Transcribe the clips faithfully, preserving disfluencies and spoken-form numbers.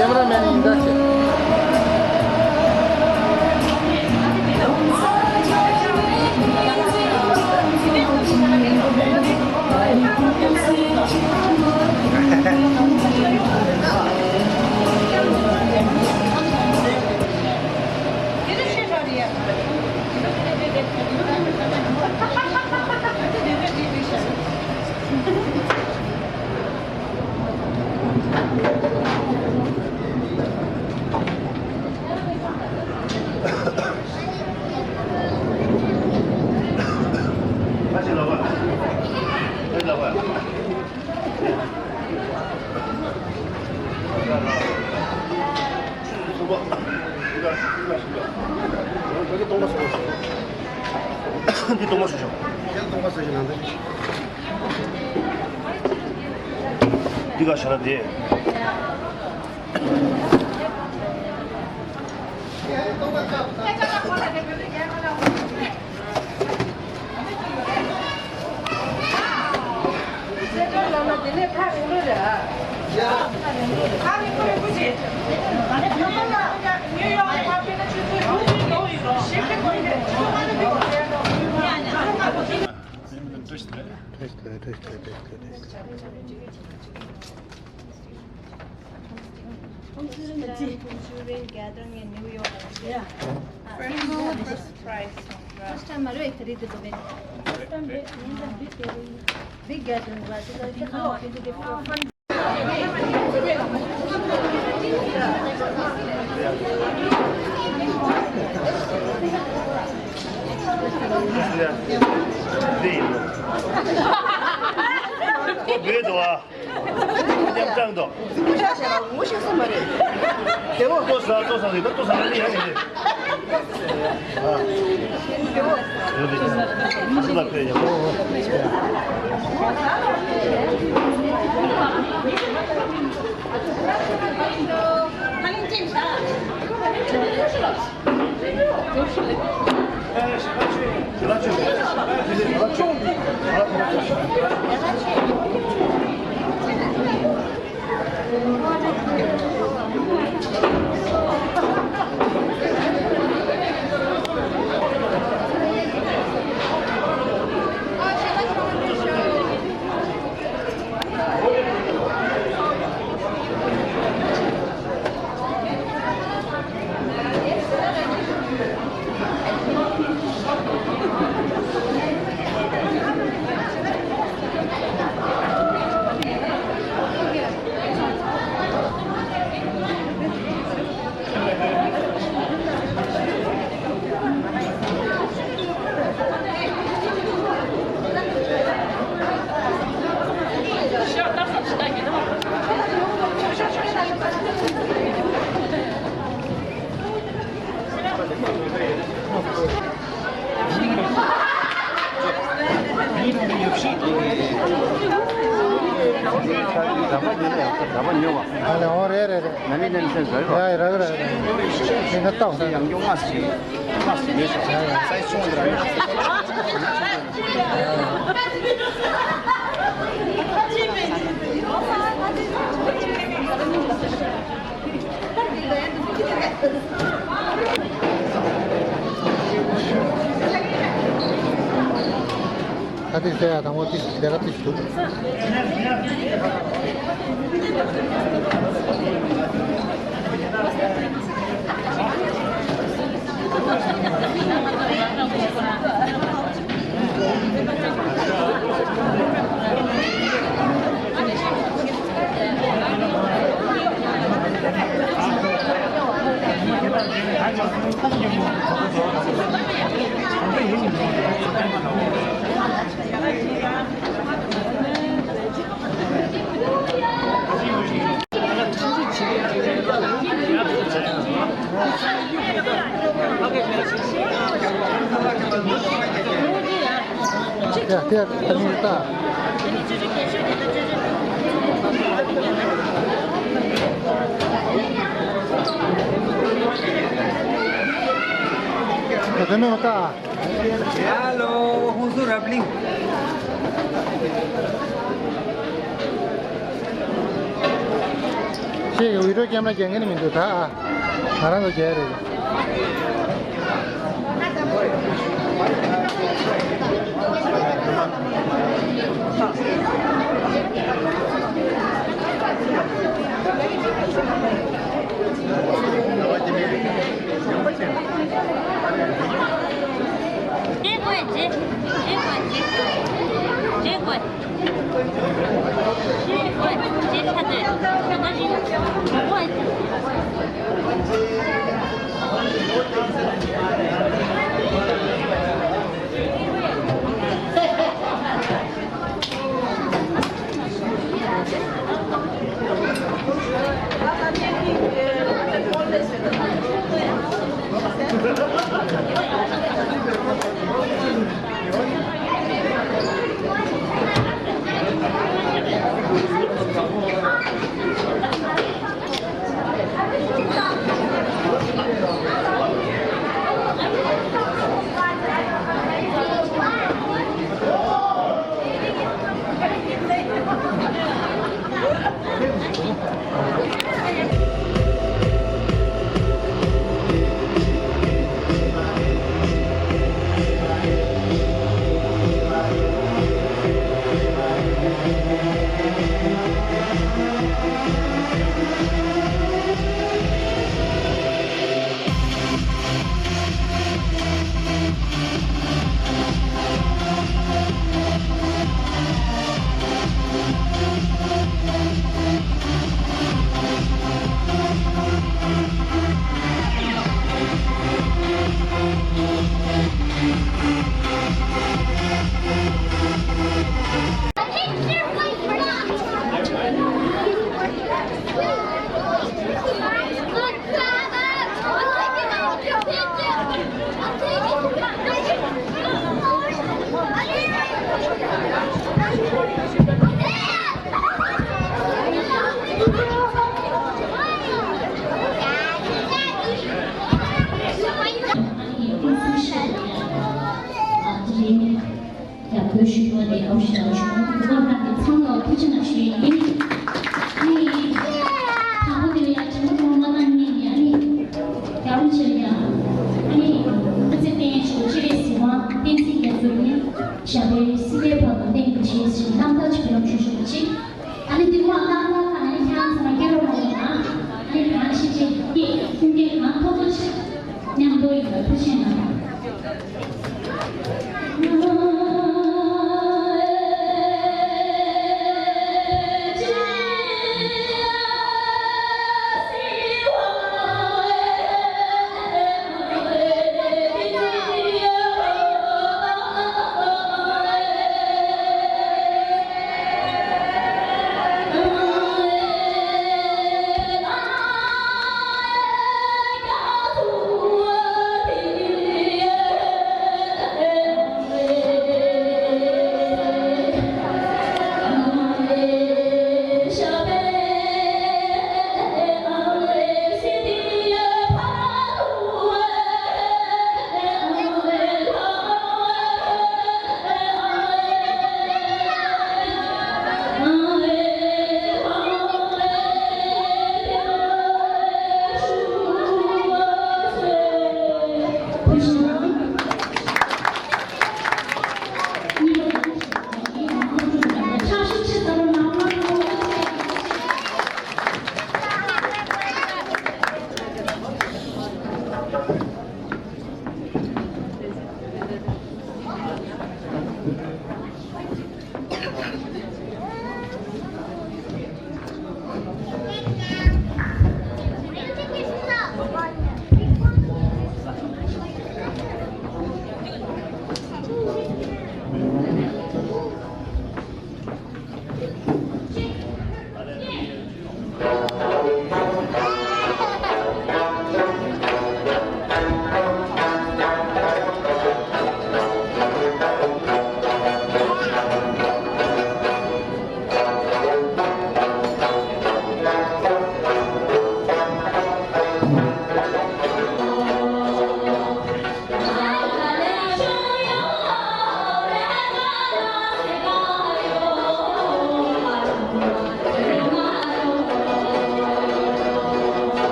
Cameraman ཡིན་ད་ཆེ། འདི་གཏོང་མ་སོང་ཞོག་འདི་ག་ཞེ་ན་དེ། Children gathering in New York. Yeah. First, first prize. First time, I read the book. First time, big gathering, right? It's like a lot of people get for fun. ཉམས་ཀྱང་འདུག་ངོ་ཤེས་སོང་མ་རེད། དེ་བོ། ལྟོ་ཟ་ལྟོ་ཟ་ཟིག་ད་ལྟོ་ཟ་ལ་ནི་ཡ་ཡིན་ཏེ། དེ་བོ། ཡོད་དེ། ཨ་ཤི་ལ་ཕེ་ཡ། ཨ་ལེ། ཨོ་རེད་རེད་རེད། ཡ་ཡ། རག་རག་རེད། ཡིན་ན་ཏོག་ཙམ་ཡང་སྐྱོ་མ་ཞིག་མ་ཞིག་མེད་ཤག་སའི་སོང་འདྲ་ཡོད། ད་ཐེངས་ཟེར་ཡ་དང་པོ་ཏིས་ལས་ཀ་ཏིས་འདུག་ཡ་དེ་ད་ནི་ད། ད་དེ་མེད་མ་ཀ། ཧེ་ལོ། ཧུན་སུར་རབ་གླིང་། ཁྱེད་ཀྱི་བི་ཌིའོ་ཀེམ་ར་རྒྱག་མཁན་མི་འདུག་ད། ང་རང་ཚོ་རྒྱག་རེད། རྗེས་དགོས། རྗེས་དགོས། རྗེས་དགོས། རྗེས་དགོས། རྗེས་དགོས། རྗེས་ཐ་དད། ད་ལྟ་རིང་དགོས། རྒྱབ་སྐྱོར་ཞུ་བ་དེ་ཨའུ་ཤི་དང་ཆུང་བུ་གོ་ཧ་དེ་ཚང་ལ་ཐུགས་རྗེ་གནང་ཞུ་ཡི་ཡིན། ཨ་ནི་དང་པོ་དེ་ལ་ཡང་ཆེན་པོ་ཐོག་མ་བཏང་ནས་ཨ་ནི་རྒྱ་རུ་ཆེ་ཡ་ཨ་ནི་སྐུ་ཚེ་བརྟན་ཞུ་སྤྱི་པའི་གཟིགས་དབང་བསྟན་འཛིན་རྒྱ་མཚོ་ནི་ཞབས་པད་སྲིད་པའི་བར་དུ་བརྟན་པའི་ཆེད་ཞུ་རྣམ་ཐར་ཅིག་ཕུལ་ཞུ་ཞུ་ཅིག་ཨ་ནི་དེ་མོ་ལ་ལྟ་ལྟ་ཨ་ནི་ཁྱེད་རང་ཚོ་ལ་སྐྱེ་རོགས་མ་གནང་ཨ་ནི་གང་ཤེས་ཤེས་ཀྱིས་ཁུངས་སྐྱེལ་གང་ཐོབ་ཐོབ་ཅིག་མཉམ་དུ་ཡིན་པ་ཐུགས་རྗེ་གནང་།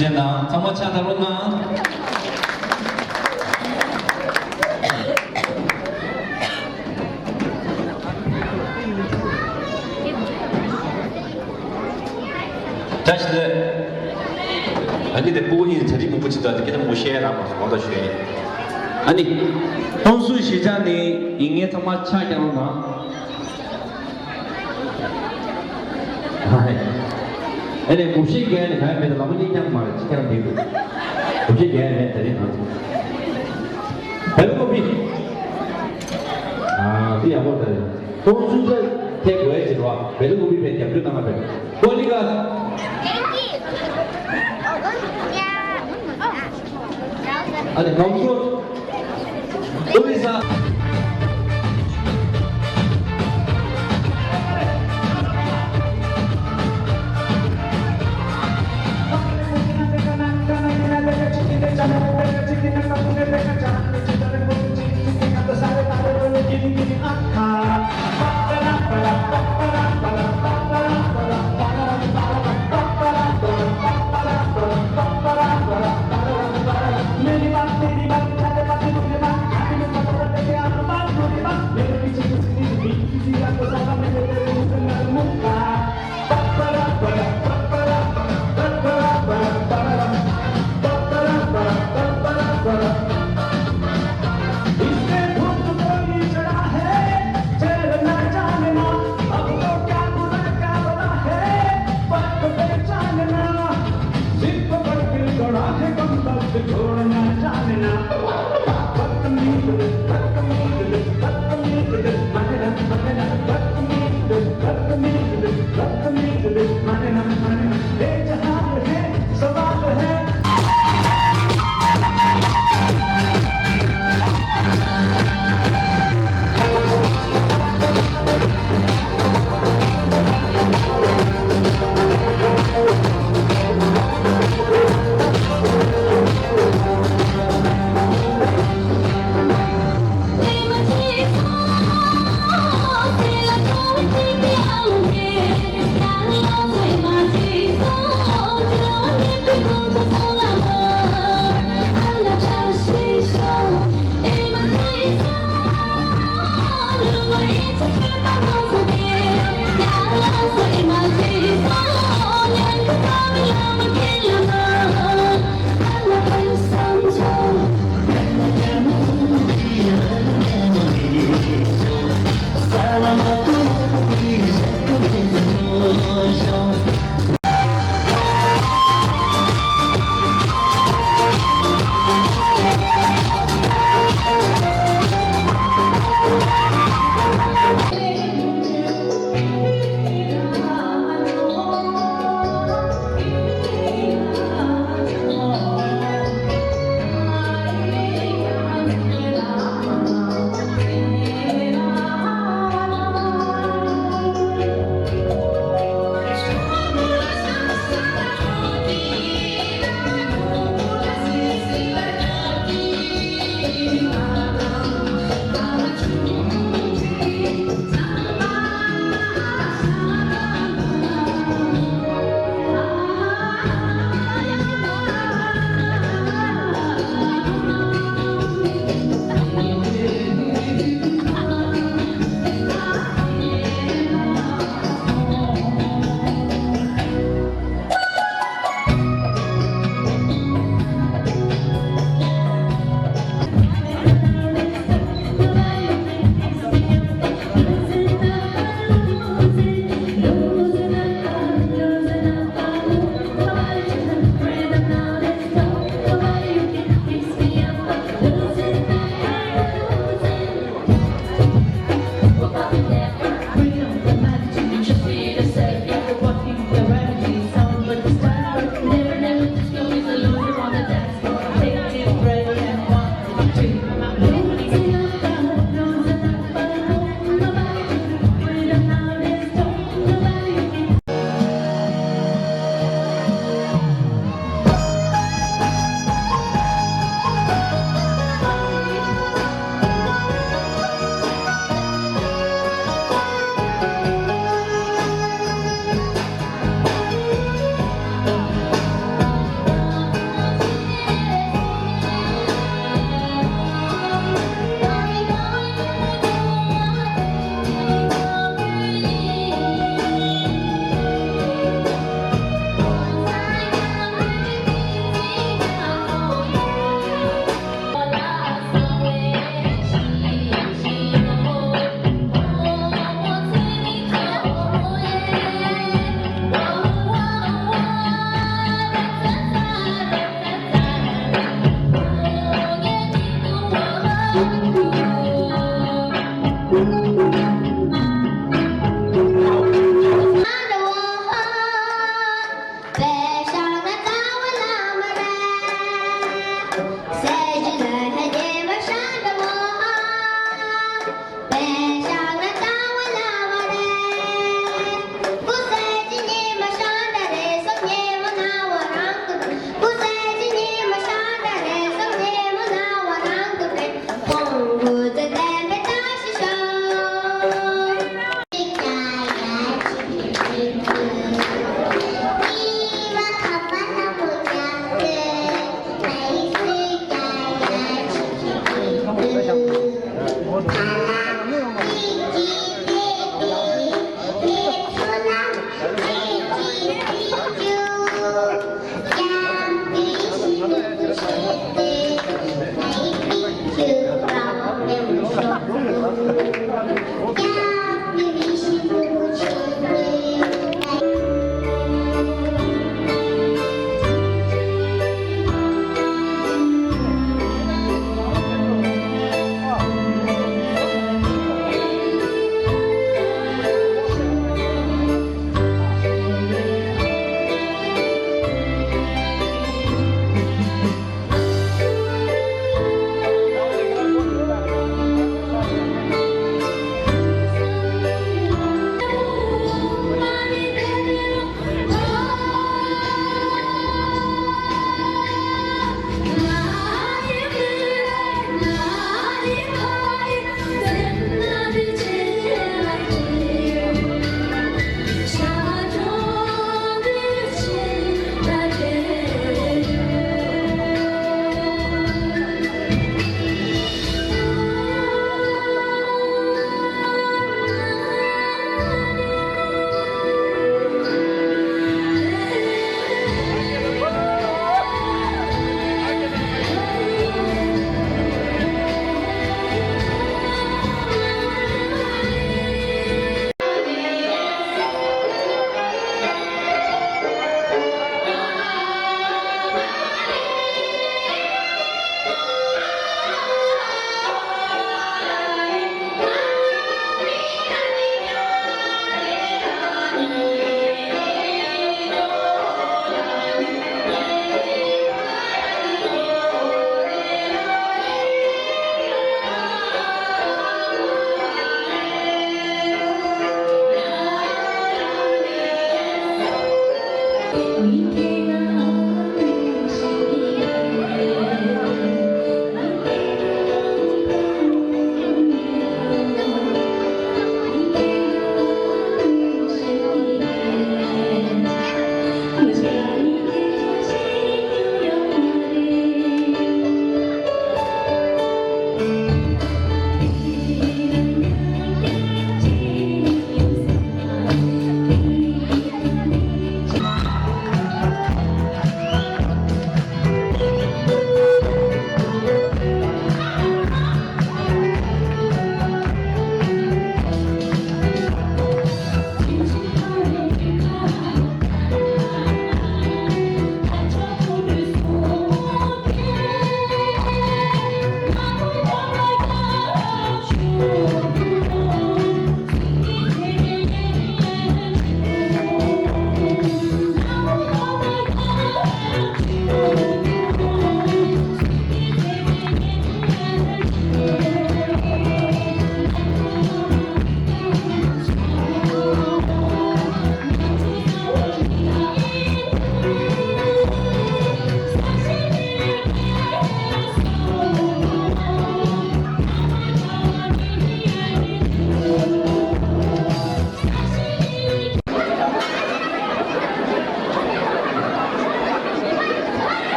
ཅན་དང་ཚང་མ་ཕྱག་བརྡབ་རོགས་གནང་། བཀྲ་ཤིས་བདེ་ལེགས། ཨ་ནི་དེ་སྤུ་གུ་གཉིས་ནི་གྲ་སྒྲིག་མང་པོ་བྱེད་དུས་དེ་སྐད་ཆ་མང་པོ་བཤད་རག་མ་སོང་། གང་ལྟར་ཞུ་ཡ་ཡིན། ཨ་ནི། ཧོན་སུའུ་གཞིས་ཆགས་ནས་ཡིན་མཁན་ཚང་མ་ཕྱག་བརྐྱང་རོགས་གནང་། ཨ་ནི་ངོ་ཤེས་མཁན་ནི་གང་ཡང་མེད་དུ་ལམ་གཉིས་རྐྱང་མ་རེད། གཅིག་རྐྱང་མི་འདུག་ངོ་ཤེས་མཁན་མེད། ད་རིང་ང་ཚོ་བེ་ལ་ཀོ་པི། ཨ་དེ་ཡག་པོ་རེད། ཁོང་ཚོ་ཚོས་དེ་དགོས་ཡ་ཅིག་རེད་བ། བེ་ལ་ཀོ་པི་བས་རྒྱབ་སྐྱོར་གནང་བ་བས། ཀོ་ལི་ག་ཨ་ནི་ང་ཚོ། ཨོ་རི་ས།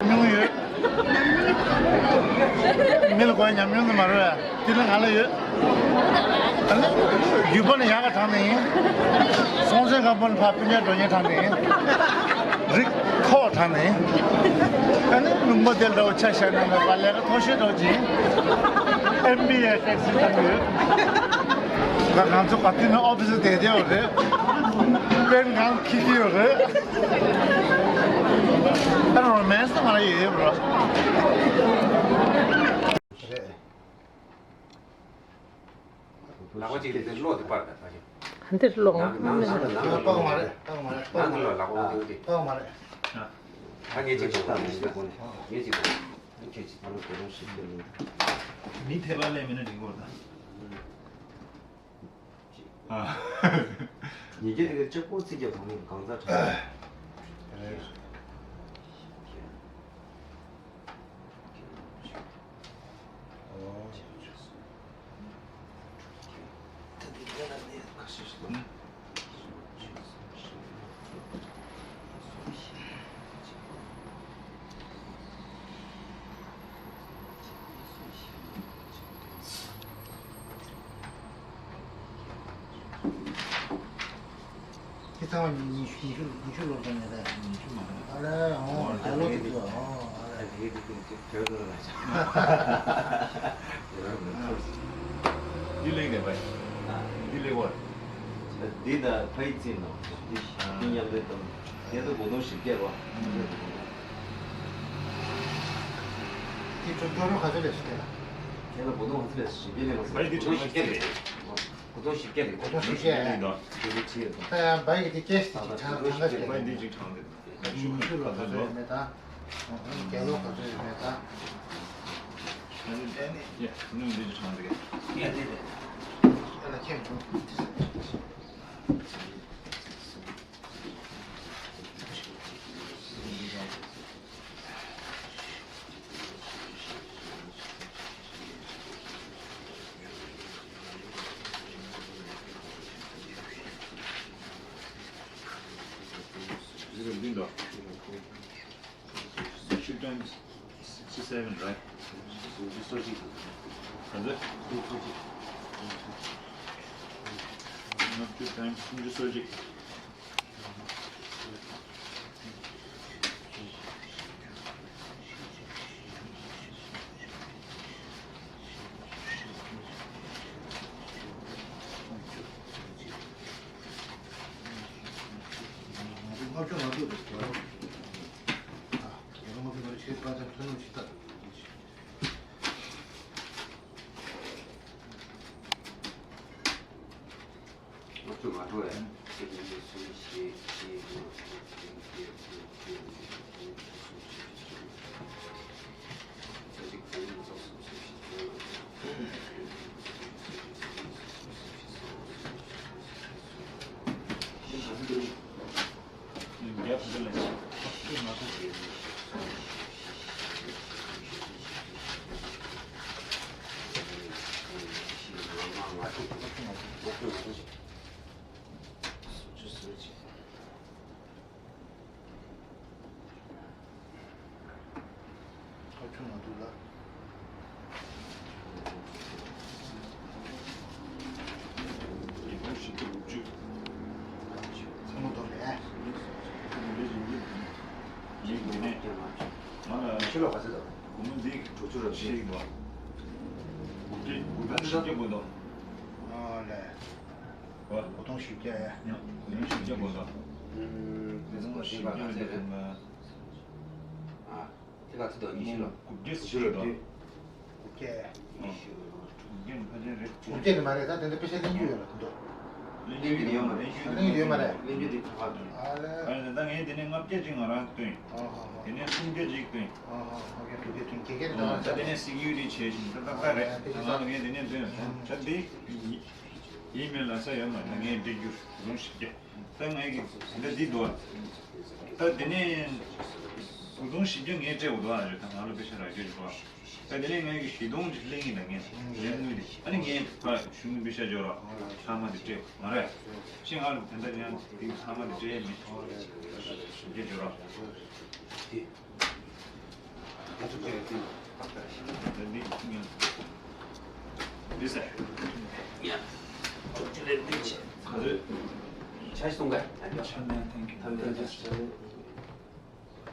ཉུང་ཡོད། མི་ལ་གོ་ཉམས་མྱོང་དུ་མ་རེད། དེ་ནི་ང་ལ་ཡོད། ཨ་ནི། རྒྱུད་པ་ནི་ཡག་ག་དྲངས་ནས་ཡིན། སྲོང་བཙན་སྒམ་པོ་ནི་ཕ་སྤུན་ཀྱག་འགྲོ་ཉེན་དྲངས་ནས་ཡིན། རིག་ཨ་ནི། ཨ་ནི་ལུང་པ་དེ་འདྲ་བོ་ཆ་བཞག་ན་ང་ལས་ཀ་མཐོ་ཤོས་འདྲ་བོ་ཅིག་ཨེམ་བི་ཨེ་ཊེག་སི་བཏང་ཡོད། ང་ང་ཚོ་ག་དུས་ནས་ཨོ་ཕི་སི་བསྡད་བསྡད་ཡོད་རེད། དཔེ་ངང་འཁྱེར་གྱི་ཡོད་རེད། ཨ་རོ་མེན་སི་ང་ལ་ཡོད་ཡོད་རོ། རེད། ལག་པ་གཅིག་དེ་གློག་དེ་སྤར་དང་ད་ཅིག་ཧན་དེར་ལོག་ནང་གི་ནང་ནང་གི་ནང་གི་སྤར་མ་རེད། སྤར་མ་རེད། ནང་གི་ལོག་ལག་པ་དེ་དེ་སྤར་མ་རེད། ད་ངས་གཅིག་དང་ངས་གཅིག་དང་ངས་གཅིག་དང་ཁྱེད་ཀྱིས་ད་ལོ་དེ་རིང་ཞིག་ཁྱེར་ཡིན། མི་ཐེ་བ་ལས་མིན་ན་འགྲིག་གོ་ད། ཉིན་རྒྱུན་དེ་ག་ལྕགས་པོ་རྩིས་རྒྱག་གང་མིན་གང་ཟག་གྲངས། རེད། ཁྱེད་ཚང་མ་ཉི་ཉི་ཤུ་ཉི་ཤུ་ཉི་ཤུ་ལོ་ཙམ་ཡོད་རེད། ཉི་ཤུ་མ་རེད། ཨ་ལས་ཨོ་ད་ལོ་དེ་ཚོ་ཨོ་ཨ་ལས། ད་དེ་དེ་དེ་དེ་བོད་ལ་ར་ཆ། དེ་ལ་མི་ཐུབ། འདི་ལེགས་རེད་པ། ཨ། འདི་ལེགས་པ། འདི་ད་ཕ་ཡི་རྩིས་ནོ། འདི་འདི་མཉམ་འདྲེས་དང་། དེ་ཚོ་སྒོར་དོང་བཞི་བརྒྱ་རོ། འདི་ཁྲོམ་ཁྲོམ་རོ་ག་ཚོད་ལས་སུ་དེ་ལ། དེ་ལ་སྒོར་དོང་ག་ཚོད་ལས་སུ་བཞི་བརྒྱ་ལས་མ་སོང་། ཕ་ཡི་འདི་སྒོར་དོང་བཞི་བརྒྱ་རེད། སྒོར་དོང་བཞི་བརྒྱ་རེད། སྒོར་དོང་བཞི་བརྒྱ་རེད། འདི་འདི་ཁྲི་ཡོད་དང་། ད་ཡང་བ་ཡི་དེ་ཀེ་ཤི་དེ་ཅིག་གྲངས་གྲངས་ཀ་ཕ་ཡི་འདི་ཅིག་གྲངས་རེད། ཉི་ཤུ་ལོ་ག་ཚོད་ཡོད་མེད་ད། རྒྱ་ལོ་ག་ཚོད་ཡོད་མེད་ད། ཡ་ནུས་འདི་ཅིག་གྲངས་རེད། ཡ་དེ་རེད། ཡ་ལ་ཁྱེད་འགྲོ། Zero འདི་འདྲ། Sixty times sixty seven, right? ག་ཚོད། སུམ་ཅུ་སོ་གཅིག་སུམ་ཅུ་སོ་གཅིག་ལྔ་བཅུ་ང་དྲུག་རེད། ལྔ་བཅུ་ང་དྲུག་རེད། ཕྱེད་ཀ་ཙམ་ཐོན་ནོ་ཞིག་ལྟ། ལྔ་བཅུ་ང་དྲུག་རེད། ཁ་ཆུ་ང་འདུག་ལ། ཉིས་སྟོང་བཞི་བཅུ་དགུ་བཅུ། ཚང་མ་དོར་རེད། ཡིན་དེ་ནས་ང་ལ་ཕྱི་ལོགས་ག་ཚོད་དང་། སྒོར་མོ་འདི་དྲུག་ཅུ་རེ་བཞི་ཡིན་པ། དགུ་བརྒྱ་དགུ་བརྒྱ་བཞི་བརྒྱ་དགོས་འདུག་ཨ་ལས། ཨ། སྒོར་དོང་བཞི་བརྒྱ་ཡ། ཡང་སྒོར་དོང་བཞི་བརྒྱ་དགོས་འདུག་སྒོར་དོང་བཞི་བརྒྱ་ལ་འདི་དང་ང་། ཨ། དེ་ག་ཚོད་འདུག་ཉི་ཤུ་ལ། དགུ་བརྒྱ་ཞུ་རེད་དོ། དགུ་བརྒྱ། དགུ་བརྒྱ་ནི་ཕལ་ཆེར་རེད། དགུ་བརྒྱ་ནི་མ་རེད། ད་དེ་འདྲ་དཔེ་ཆ་ལེན་རྒྱུ་ཡོད་ལ་དེ་འདུག་ལེན་རྒྱུ་དེ་ཡོད་མ་རེད། ལེན་རྒྱུ་ཡོད་མ་རེད། ལེན་རྒྱུ་དེ་ཁག་ཁག་འདུག་ཨ་ལས། ཨ་ནི་ད་ངས་དེ་ནས་ལྔ་བརྒྱ་ཅིག་ང་རང་བཏོན། ཨ་ཧ་ཧ། དེ་ནས་སུམ་བརྒྱ་ཅིག་བཏོན། ཨ་ཧ། ཨོ་ཁེ། དགུ་བརྒྱ་བཏོན། ཁེ་ཁེ་རེད། ད་དེ་ནས་སི་ཀིའུ་རི་ཊི་བྱས་ཤིང་ད་ད་ད་རེད། ད་ང་ངས་དེ་ནས་བཏོན། ད་དེ་ཡིན་མིན་ལ་ས་ཡོད་མ་རེད། ངས་འབྲི་རྒྱུ་རུང་ཞིག་རྒྱ། ད་ངས་ཀྱི་ད་འདི་འདུག་ད་དེ་ནས་སྒོར་དོང་བཞི་བརྒྱ་ངས་སྤྲད་དགོས་འདུག་ཨ་རེད། ད་ང་ལ་པེ་ཤ་རག་རྒྱུ་ཞིག་འདུག་ད་དེ་ནས་ངས་ཀྱི་བཞི་སྟོང་ཅིག་ལེན་གྱི་ད་ངས་ལེན་དངུལ་དེ། ཨ་ནི་ངས་ཕར་གཞུང་གི་པེ་ཤ་འབྱོར་བ་ཚང་མ་དེ་སྤྲད་དགོས་མ་རེད། ཤི་ང་ལ་དེ་འདྲ་ཡང་དེ་ཚང་མ་དེ་སྤྲད་མེད། བཞི་བརྒྱ་འབྱོར་བ། འདི་ཟེར། ཡ། ཆུ་ལེན་འདི་ཆེ། ག་ཚོད། ཆ་ཞིག་གཏོང་ག་ཆ་ནས་ཐེངས་ཀྱི་ཐམས་ཅད་ཆ།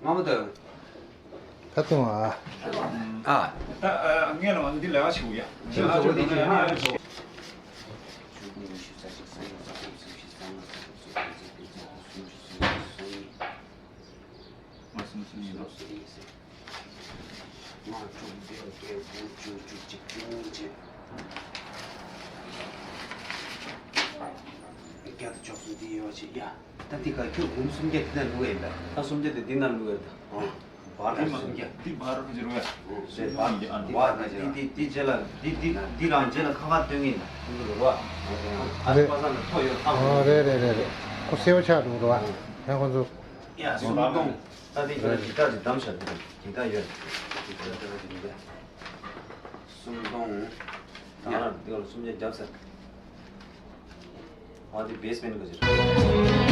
ང་མ་ད། ད་ཐུང་ཨ། ཨ། ད་ཨ་ངས་ལ་འདི་ལས་ཀ་བྱེད་དགོས་ཡ། ཞིག་ཨ་ཅོ་འདི་ཅིག་ཧ་ཡ་ཞིག་ང་དྲུག་བདུན་བརྒྱད་དགུ་བཅུ་གཅིག་བཅུ་གཉིས་བཅུ། བརྒྱ་དང་བཅུ་གསུམ་འདི་ཡོད་ཅིག་ཡ། ད་འདི་ག་ཁྱོད་འབུམ་སུམ་བརྒྱ་འདི་ན་བླུགས་ཡིན་པས། ད་སུམ་བརྒྱ་དེ་འདི་ན་བླུགས་ཡོད་ད། ཨོ། བར་འདི་མ་སུམ་བརྒྱ། འདི་བར་ག་ཅི་རུ་ཡ། རེད་བར་འདི་ཨ་འདི་བར་ག་ཅི་ར། འདི་འདི་འདི་རྗེས་ལ་འདི་འདི་འདི་རང་རྗེས་ལ་ཁ་ཁ་སྟོན་གྱིན་ད་འདི་རུ་རུ་ཨ། ཨ་ཤི་པ་ས་ན་ཐོ་ཡོད་ཨ། ཨོ་རེད་རེད་རེད་རེད། ཁོ་སེའུ་ཆགས་འགྲོ་རུ་ཨ། ཡང་ཁོ་ཚོ། ཡ་སུམ་སྟོང་། ད་འདི་ཁྱོད་ལ་འདི་ལྟར་ཅིག་བདམས་བཞག་འདི་ལྟར་ཡོད། འདི་ལྟར་ཅིག་འདི་ལྟར། སུམ་སྟོང་། ད་ང་རང་འདི་ལ་སུམ་བརྒྱ་བརྒྱབ་ཚར། ཨ་འདི་བེས་མེན་ག་ཟེར།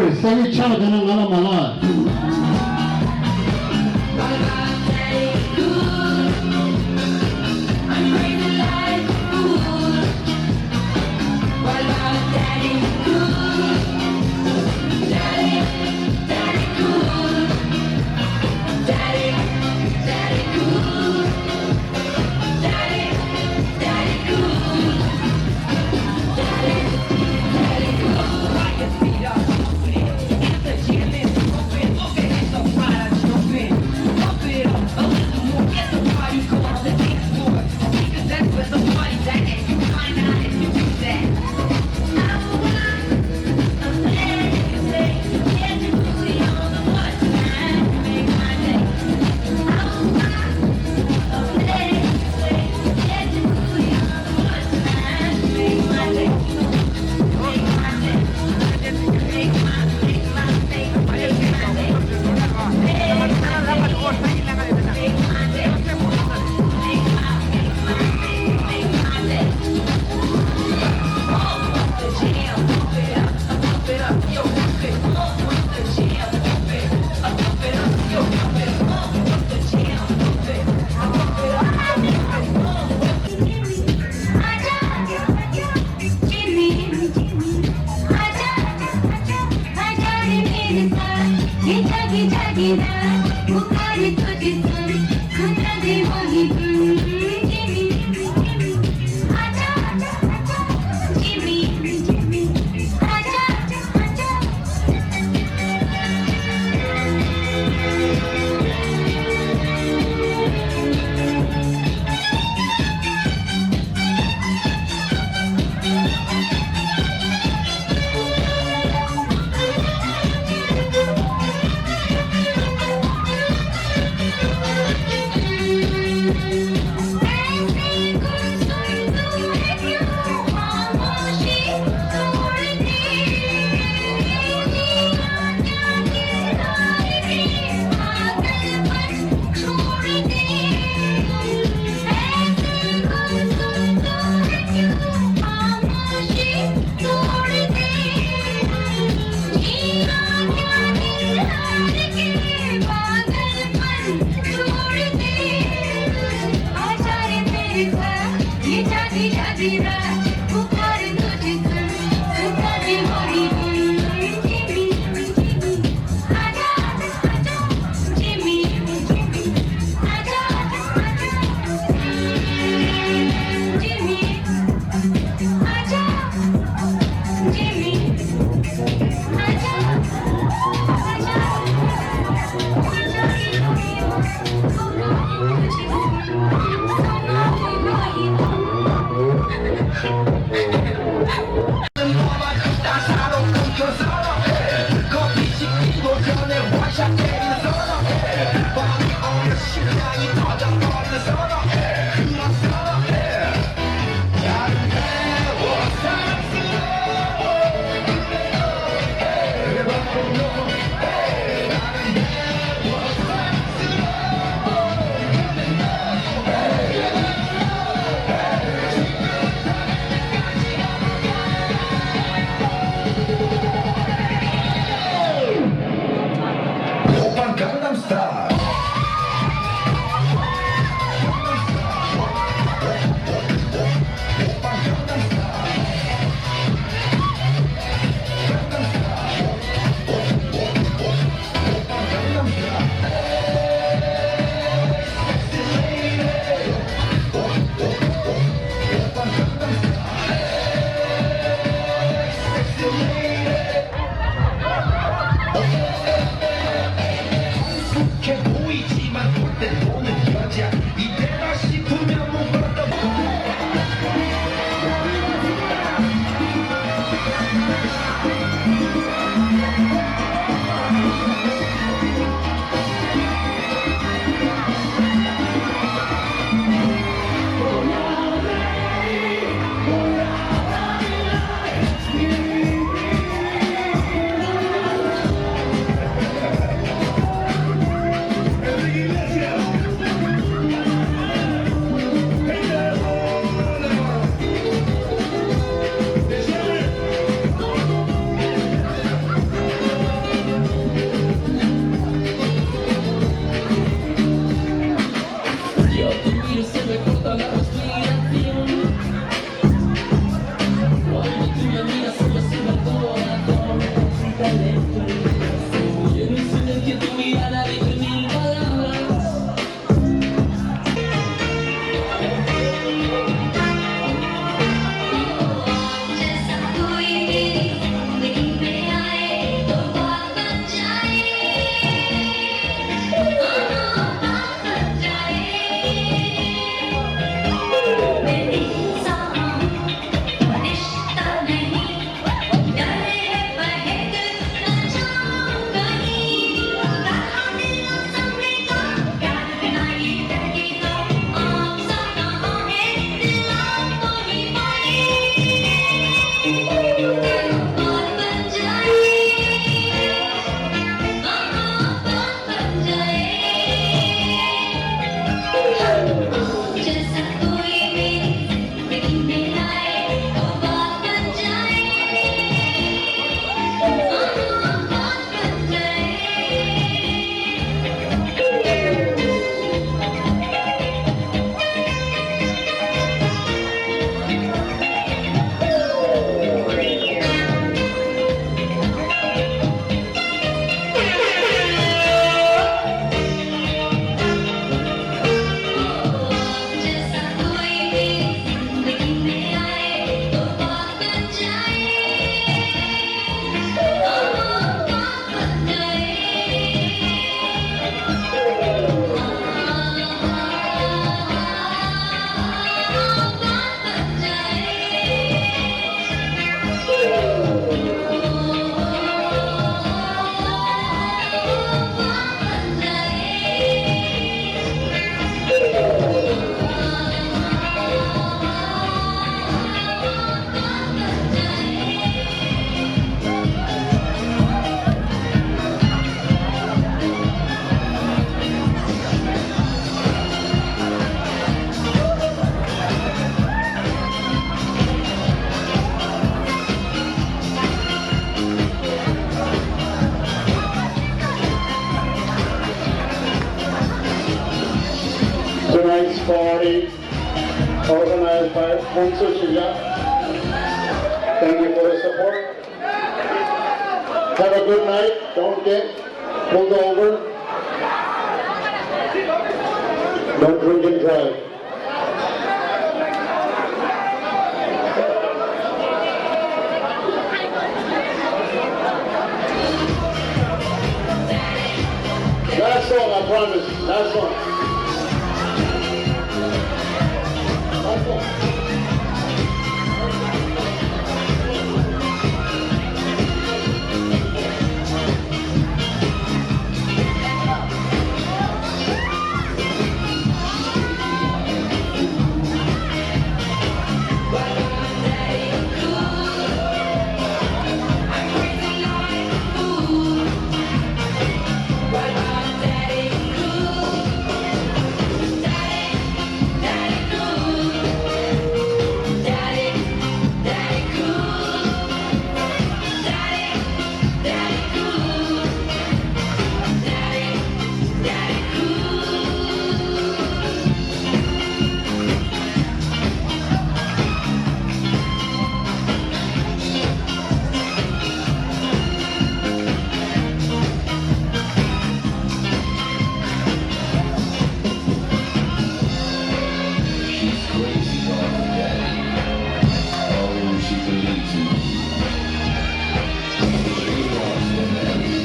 ཨོའི། ས་གནས་ཆགས་བསྡད་ན་ང་ལ་མ་ལབ། Party organized by Khonsu Shinga. Thank you for the support. Have a good night. Don't get pulled over. Don't drink and drive. Last song, I promise. Last song. Last song. She's crazy about her daddy. Oh, she believes in me. She loves the daddy.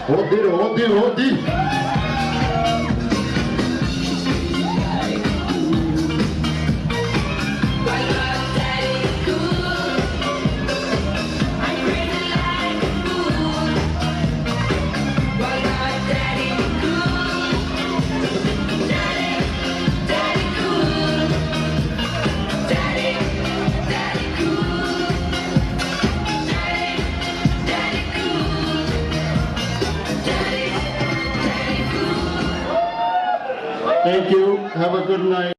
འོ་འདིར་འོ་འདིར་འོ་འདིར། Thank you. Have a good night.